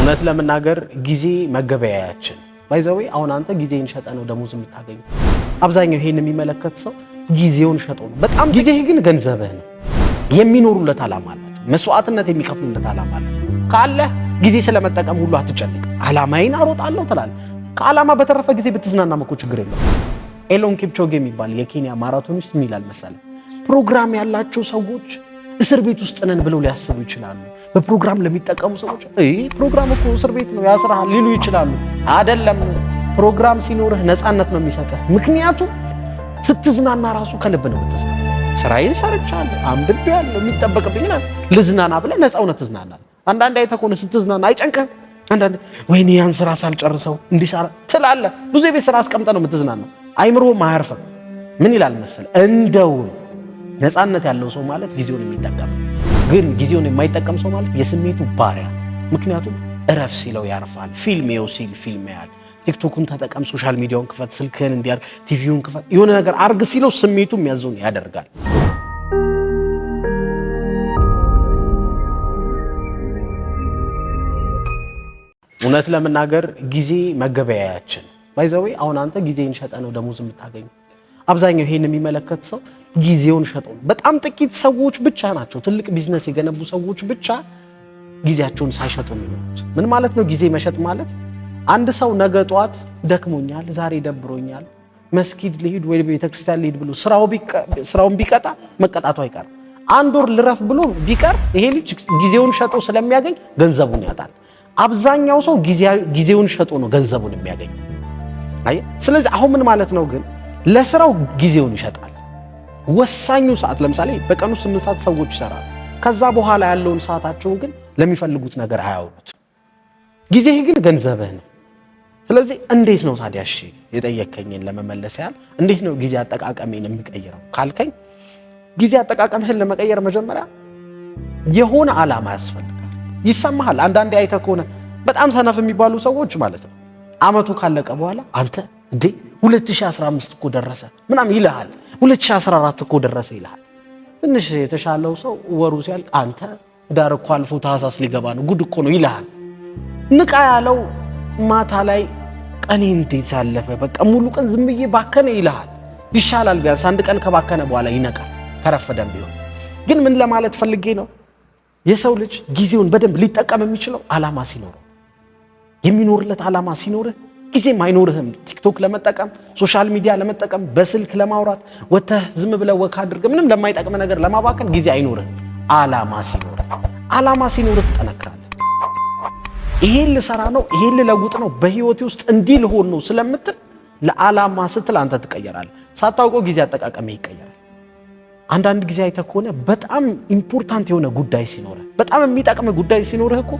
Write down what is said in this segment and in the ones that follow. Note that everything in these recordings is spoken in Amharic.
እውነት ለመናገር ጊዜ መገበያያችን by the way። አሁን አንተ ጊዜህን ሸጠህ ነው ደሞዝ የምታገኘው። አብዛኛው ይሄን የሚመለከት ሰው ጊዜውን ሸጦ ነው። በጣም ጊዜህ ግን ገንዘብህ ነው። የሚኖሩለት ዓላማ አላቸው። መስዋዕትነት የሚከፍሉለት ዓላማ አላቸው። ካለህ ጊዜ ስለመጠቀም ሁሉ አትጨንቅ። ዓላማዬን አሮጣለሁ ትላለህ። ከዓላማ በተረፈ ጊዜ ብትዝናናም እኮ ችግር የለውም። ኤሊውድ ኪፕቾጌ የሚባል የኬንያ marathonist ምን ይላል መሰለህ? ፕሮግራም ያላቸው ሰዎች እስር ቤት ውስጥ ነን ብለው ሊያስቡ ይችላሉ። በፕሮግራም ለሚጠቀሙ ሰዎች ፕሮግራም እኮ እስር ቤት ነው ያስርሃል ሊሉ ይችላሉ። አይደለም። ፕሮግራም ሲኖርህ ነፃነት ነው የሚሰጥህ። ምክንያቱም ስትዝናና ራሱ ከልብ ነው የምትዝናና። ስራዬን ሰርቻለሁ፣ አንብቤያለሁ፣ የሚጠበቅብኝ ልዝናና ብለህ ነፃ ሆነህ ትዝናናለህ። አንዳንዴ አይተህ ከሆነ ስትዝናና አይጨንቅህም። አንዳንዴ ወይኔ ያን ስራ ሳልጨርሰው እንዲሰራ ትላለህ። ብዙ የቤት ስራ አስቀምጠህ ነው የምትዝናናው። አይምሮህም አያርፍም። ምን ይላል መሰለህ? እንደው ነፃነት ያለው ሰው ማለት ጊዜውን የሚጠቀም፣ ግን ጊዜውን የማይጠቀም ሰው ማለት የስሜቱ ባሪያ ነው። ምክንያቱም እረፍ ሲለው ያርፋል። ፊልም የው ሲል ፊልም ያያል። ቲክቶኩን ተጠቀም፣ social media ውን ክፈት፣ ስልክህን እንዲያርግ፣ ቲቪውን ክፈት፣ የሆነ ነገር አርግ ሲለው ስሜቱ የሚያዘውን ያደርጋል። እውነት ለመናገር ጊዜ መገበያያችን by the way። አሁን አንተ ጊዜህን ሸጠህ ነው ደሞዝ የምታገኘው። አብዛኛው ይሄን የሚመለከት ሰው ጊዜውን ሸጦ ነው። በጣም ጥቂት ሰዎች ብቻ ናቸው ትልቅ ቢዝነስ የገነቡ ሰዎች ብቻ ጊዜያቸውን ሳይሸጡ የሚኖሩት። ምን ማለት ነው? ጊዜ መሸጥ ማለት አንድ ሰው ነገ ጠዋት ደክሞኛል፣ ዛሬ ደብሮኛል፣ መስጊድ ልሂድ ወይ ቤተክርስቲያን ልሂድ ብሎ ስራውን ቢቀጣ መቀጣቱ አይቀርም። አንድ ወር ልረፍ ብሎ ቢቀር ይሄ ልጅ ጊዜውን ሸጦ ስለሚያገኝ ገንዘቡን ያጣል። አብዛኛው ሰው ጊዜውን ሸጦ ነው ገንዘቡን የሚያገኘው። አየህ፣ ስለዚህ አሁን ምን ማለት ነው ግን ለስራው ጊዜውን ይሸጣል። ወሳኙ ሰዓት ለምሳሌ በቀኑ 8 ሰዓት ሰዎች ይሰራሉ። ከዛ በኋላ ያለውን ሰዓታቸውን ግን ለሚፈልጉት ነገር አያውሉት። ጊዜህ ግን ገንዘብህ ነው። ስለዚህ እንዴት ነው ታዲያ? እሺ የጠየከኝን ለመመለስ ያህል እንዴት ነው ጊዜ አጠቃቀሜን የምቀይረው ካልከኝ፣ ጊዜ አጠቃቀምህን ለመቀየር መጀመሪያ የሆነ ዓላማ ያስፈልጋል። ይሰማሃል። አንዳንዴ አይተህ ከሆነ በጣም ሰነፍ የሚባሉ ሰዎች ማለት ነው አመቱ ካለቀ በኋላ አንተ እንዴ 2015 እኮ ደረሰ ምናምን ይልሃል። 2014 እኮ ደረሰ ይልሃል። ትንሽ የተሻለው ሰው ወሩ ሲያልቅ አንተ ህዳር እኮ አልፎ ታህሳስ ሊገባ ነው፣ ጉድ እኮ ነው ይልሃል። ንቃ ያለው ማታ ላይ ቀኔ እንዴት አለፈ፣ በቃ ሙሉ ቀን ዝም ብዬ ባከነ ይልሃል። ይሻላል ቢያንስ አንድ ቀን ከባከነ በኋላ ይነቃል፣ ከረፈደም ቢሆን። ግን ምን ለማለት ፈልጌ ነው፣ የሰው ልጅ ጊዜውን በደንብ ሊጠቀም የሚችለው ዓላማ ሲኖረው፣ የሚኖርለት ዓላማ ሲኖርህ ጊዜም አይኖርህም። ቲክቶክ ለመጠቀም፣ social media ለመጠቀም፣ በስልክ ለማውራት፣ ወጥተህ ዝም ብለህ walk አድርገህ ምንም ለማይጠቅም ነገር ለማባከን ጊዜ አይኖርህም። ዓላማ ሲኖርህ፣ ዓላማ ሲኖርህ ትጠነክራለህ። ይሄን ልሰራ ነው፣ ይሄን ልለውጥ ነው፣ በህይወቴ ውስጥ እንዲህ ልሆን ነው ስለምትል ለዓላማ ስትል አንተ ትቀየራለህ። ሳታውቀው ጊዜ አጠቃቀምህ ይቀየራል። አንዳንድ ጊዜ አይተህ ከሆነ በጣም important የሆነ ጉዳይ ሲኖርህ፣ በጣም የሚጠቅም ጉዳይ ሲኖርህ እኮ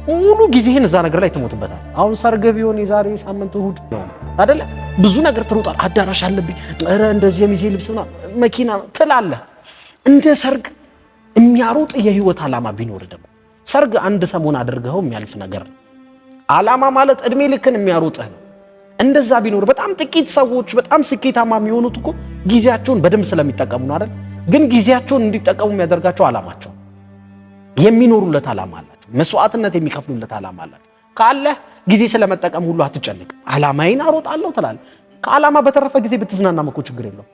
ሙሉ ጊዜህን እዛ ነገር ላይ ትሞትበታል። አሁን ሰርግ ቢሆን የዛሬ ሳምንት እሑድ ነው አይደለ? ብዙ ነገር ትሮጣል። አዳራሽ አለብኝ፣ ኧረ እንደዚህ የሚዜ ልብስ መኪና ትላለህ። እንደ ሰርግ የሚያሮጥ የህይወት ዓላማ ቢኖር ደግሞ፣ ሰርግ አንድ ሰሞን አድርገኸው የሚያልፍ ነገር ነው። ዓላማ ማለት እድሜ ልክን የሚያሮጥህ ነው። እንደዛ ቢኖር በጣም ጥቂት ሰዎች በጣም ስኬታማ የሚሆኑት እኮ ጊዜያቸውን በደንብ ስለሚጠቀሙ ነው አይደል? ግን ጊዜያቸውን እንዲጠቀሙ የሚያደርጋቸው ዓላማቸው፣ የሚኖሩለት ዓላማ አላቸው። መስዋዕትነት የሚከፍሉለት ዓላማ አላቸው። ካለህ ጊዜ ስለመጠቀም ሁሉ አትጨንቅ። ዓላማዬን አሮጣለሁ ትላለህ። ከዓላማ በተረፈ ጊዜ ብትዝናናም እኮ ችግር የለውም።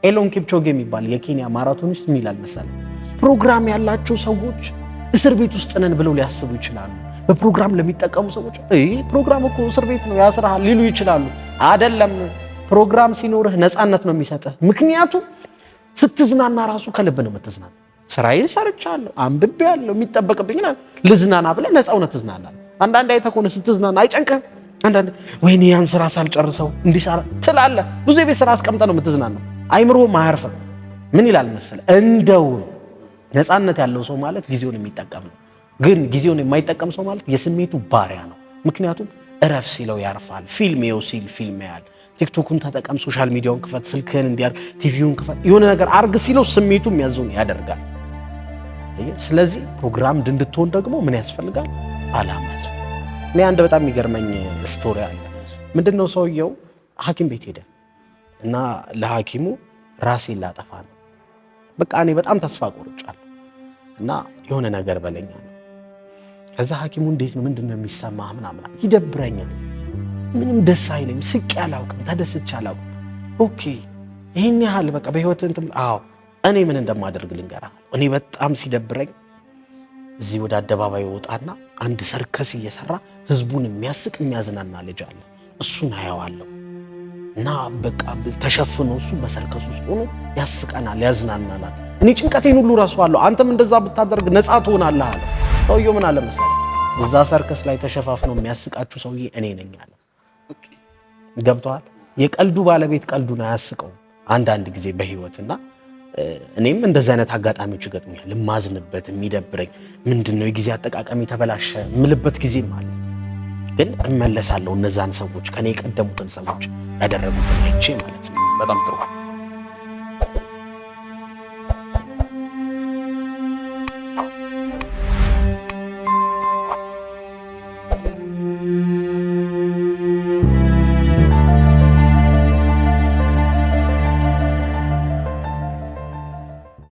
ኤሊውድ ኪፕቾጌ የሚባል የኬንያ marathonist ምን ይላል መሰለህ? ፕሮግራም ያላቸው ሰዎች እስር ቤት ውስጥ ነን ብለው ሊያስቡ ይችላሉ። በፕሮግራም ለሚጠቀሙ ሰዎች ፕሮግራም እኮ እስር ቤት ነው ያስርሃል ሊሉ ይችላሉ። አይደለም። ፕሮግራም ሲኖርህ ነፃነት ነው የሚሰጥህ። ምክንያቱም ስትዝናና ራሱ ከልብ ነው የምትዝናና። ስራዬን ሰርቻለሁ፣ አንብቤያለሁ፣ የሚጠበቅብኝ ልዝናና ብለህ ነፃ ሆነህ ትዝናናለህ። አንዳንዴ አይተህ ከሆነ ስትዝናና አይጨንቅህም። አንዳንዴ ወይኔ ያን ስራ ሳልጨርሰው እንዲሰራ ትላለህ። ብዙ የቤት ስራ አስቀምጠህ ነው የምትዝናናው። አይምሮህም አያርፍም። ምን ይላል መሰለህ? እንደው ነፃነት ያለው ሰው ማለት ጊዜውን የሚጠቀም ነው። ግን ጊዜውን የማይጠቀም ሰው ማለት የስሜቱ ባሪያ ነው። ምክንያቱም እረፍ ሲለው ያርፋል። ፊልም የው ሲል ፊልም ያያል። ቲክቶኩን ተጠቀም፣ social media ውን ክፈት፣ ስልክህን እንዲያርግ፣ ቲቪውን ክፈት፣ የሆነ ነገር አርግ ሲለው ስሜቱ የሚያዘውን ያደርጋል። ስለዚህ ፕሮግራም እንድትሆን ደግሞ ምን ያስፈልጋል? ዓላማ ያስፈልጋል። እኔ አንድ በጣም የሚገርመኝ story አለ። ምንድነው፣ ሰውየው ሐኪም ቤት ሄደ እና ለሐኪሙ ራሴን ላጠፋ ነው፣ በቃ እኔ በጣም ተስፋ ቆርጫለሁ እና የሆነ ነገር በለኛ ነው። ከዛ ሐኪሙ እንዴት ነው፣ ምንድን ነው የሚሰማህ ምናምን። ይደብረኛል፣ ምንም ደስ አይለኝም፣ ስቄ አላውቅም፣ ተደስቼ አላውቅም። Okay፣ ይህን ያህል በቃ በህይወት እንትን፣ አዎ፣ እኔ ምን እንደማደርግ ልንገርህ። እኔ በጣም ሲደብረኝ እዚህ ወደ አደባባይ ወጣና አንድ ሰርከስ እየሰራ ህዝቡን የሚያስቅ የሚያዝናና ልጅ አለ። እሱን አየዋለሁ እና በቃ ተሸፍኖ እሱ በሰርከስ ውስጥ ሆኖ ያስቀናል፣ ያዝናናናል። እኔ ጭንቀቴን ሁሉ ረሳዋለሁ። አንተም እንደዛ ብታደርግ ነፃ ትሆናለህ አለ። ሰውየው ምን አለ መሰለህ? እዛ ሰርከስ ላይ ተሸፋፍኖ የሚያስቃችሁ ሰውዬ እኔ ነኝ አለ። ገብቶሃል? የቀልዱ ባለቤት ቀልዱን አያስቀውም አንዳንድ ጊዜ በህይወትና እኔም እንደዚህ አይነት አጋጣሚዎች ይገጥሙኛል። የማዝንበት፣ የሚደብረኝ፣ ምንድን ነው የጊዜ አጠቃቀም የተበላሸ የምልበት ጊዜም አለ። ግን እመለሳለሁ እነዛን ሰዎች፣ ከኔ የቀደሙትን ሰዎች ያደረጉትን አይቼ ማለት ነው። በጣም ጥሩ።